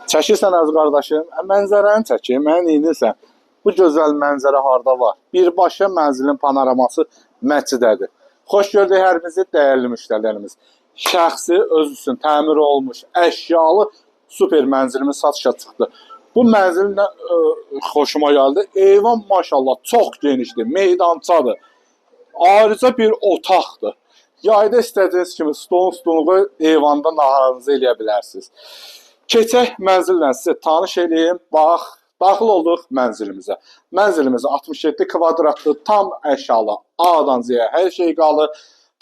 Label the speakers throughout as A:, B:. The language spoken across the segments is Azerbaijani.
A: Çəkirsən əziz qardaşım, mənzərəni çəkin, mənə neynirsən? Bu gözəl mənzərə harda var? Birbaşa mənzilin panoraması məscidədir. Xoş gördük hər birinizi, dəyərli müştərilərimiz. Şəxsi öz üçün təmir olunmuş əşyalı super mənzilimiz satışa çıxdı. Bu mənzil nə xoşuma gəldi. Eyvan maşallah çox genişdir, meydançadır. Ayrıca bir otaqdır. Yayda istədiyiniz kimi stolun stolunu qoyub eyvanda naharınızı eləyə bilərsiniz. Keçək mənzillə sizə tanış eləyim. Bax, daxil olduq mənzilimizə. Mənzilimiz 67 kvadratlı, tam əşyalı, A-dan Z-yə hər şey qalır.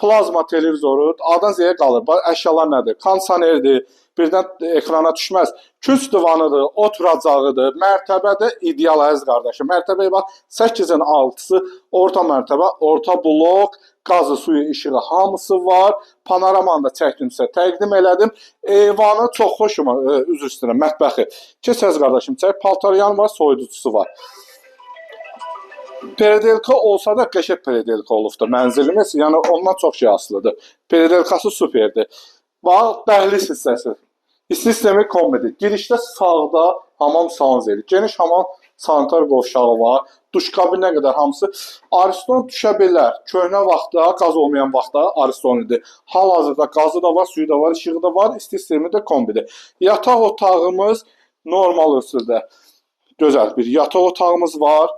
A: Plazma televizoru A-dan Z-yə qalır. Bax, əşyalar nədir? Kondisionerdir, birdən ekrana düşməz. Künc divanıdır, oturacağıdır. Mərtəbədə ideal əziz qardaşım. Mərtəbəyə bax, 8-in 6-sı orta mərtəbə, orta blok, qazı, suyu, işığı hamısı var. Panoramanı da çəkdim sizə, təqdim elədim. Eyvanı çox xoşuma, üzr istəyirəm, mətbəxi. Keç əziz qardaşım, çək, paltaryan var, soyuducusu var. Peredelka olsa da qəşəng peredelka olubdur mənzilimiz. Yəni ondan çox şey asılıdır. Peredelkası superdir. Bax, dəhliz hissəsi. İsti sistemi kombidir. Girişdə sağda hamam sanuzeli. Geniş hamam sanitar qovşağı var. Duş kabinə qədər hamısı. Ariston düşə bilər. Köhnə vaxtda, qaz olmayan vaxtda Ariston idi. Hal-hazırda qazı da var, suyu da var, işığı da var, isti sistemi də kombidir. Yataq otağımız normal üsulda. Gözəl bir yataq otağımız var.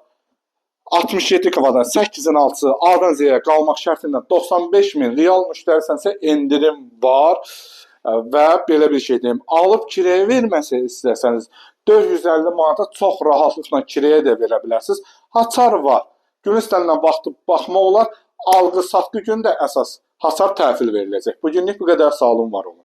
A: 67 kvadrat, 8-in 6-sı A-dan Z-yə qalmaq şərti ilə 95 min real müştərisənsə endirim var. Və belə bir şey deyim, alıb kirəyə verməsə istəsəniz 450 manata çox rahatlıqla kirəyə də verə bilərsiniz. Hasar var. Günün istənilən vaxtı baxmaq olar. Alqı-satqı gündə əsas hasar təhvil veriləcək. Bugünlük bu qədər, sağ olun, var olun.